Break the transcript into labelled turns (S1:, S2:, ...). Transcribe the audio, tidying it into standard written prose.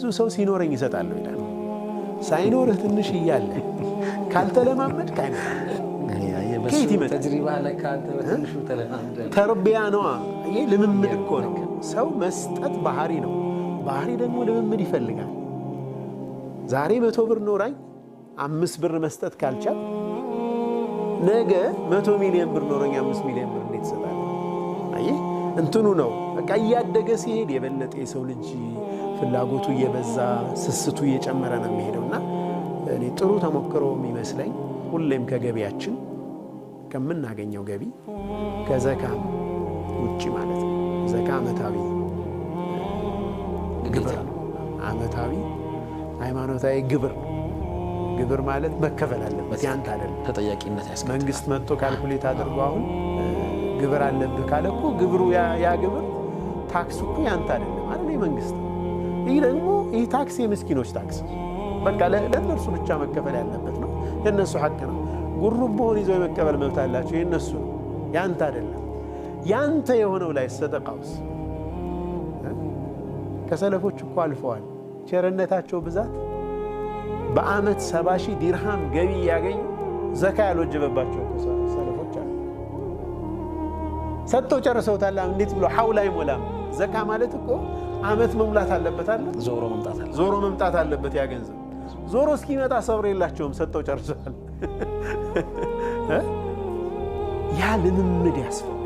S1: ብዙ ሰው ሲኖረኝ ይሰጣለሁ ይላል። ሳይኖርህ ትንሽ እያለ ካልተለማመድክ አይመጣም። ከየት ይመጣል?
S2: ተጅሪባ ለካ አንተ በትንሹ ተለማምደህ
S1: ተርቢያ ነዋ። ይሄ ልምምድ እኮ ነው። ሰው መስጠት ባህሪ ነው። ባህሪ ደግሞ ልምምድ ይፈልጋል። ዛሬ 100 ብር ኖራኝ 5 ብር መስጠት ካልቻል፣ ነገ 100 ሚሊዮን ብር ኖረኝ 5 ሚሊዮን ብር እንዴት እሰጣለሁ? አየህ፣ እንትኑ ነው፣ በቃ እያደገ ሲሄድ የበለጠ የሰው ልጅ ፍላጎቱ እየበዛ፣ ስስቱ እየጨመረ ነው የሚሄደው። እና እኔ ጥሩ ተሞክሮ የሚመስለኝ ሁሌም ከገቢያችን፣ ከምናገኘው ገቢ፣ ከዘካ ውጭ ማለት ነው። ዘካ ዓመታዊ ግብር ነው። ዓመታዊ ሃይማኖታዊ ግብር ነው። ግብር ማለት መከፈል አለበት፣ ያንተ አይደለም።
S2: ተጠያቂነት ያስከትላል።
S1: መንግስት መጥቶ calculate አድርጎ አሁን ግብር አለብህ ካለ እኮ ግብሩ፣ ያ ግብር፣ ታክስ እኮ ያንተ አይደለም አይደል? የመንግስት ነው። ይህ ደግሞ ይህ ታክስ የምስኪኖች ታክስ፣ በቃ ለእነርሱ ብቻ መከፈል ያለበት ነው። የእነሱ ሐቅ ነው። ጉሩቦውን ይዘው የመቀበል መብት አላቸው። የእነሱ ነው፣ ያንተ አይደለም። ያንተ የሆነው ላይ ሰደቃውስ? ከሰለፎች እኮ አልፈዋል። ቸርነታቸው ብዛት በአመት 70,000 ዲርሃም ገቢ እያገኙ ዘካ ያልወጀበባቸው እኮ ሰለፎች አሉ። ሰጥተው ጨርሰውታል። እንዴት ብሎ ሐውል አይሞላም። ዘካ ማለት እኮ አመት መሙላት አለበት አለ።
S2: ዞሮ መምጣት አለ።
S1: ዞሮ መምጣት አለበት። ያ ገንዘብ ዞሮ እስኪመጣ ሰብር የላቸውም። ሰጥተው ጨርሰዋል። ያ ልምምድ ያስፈልጋል።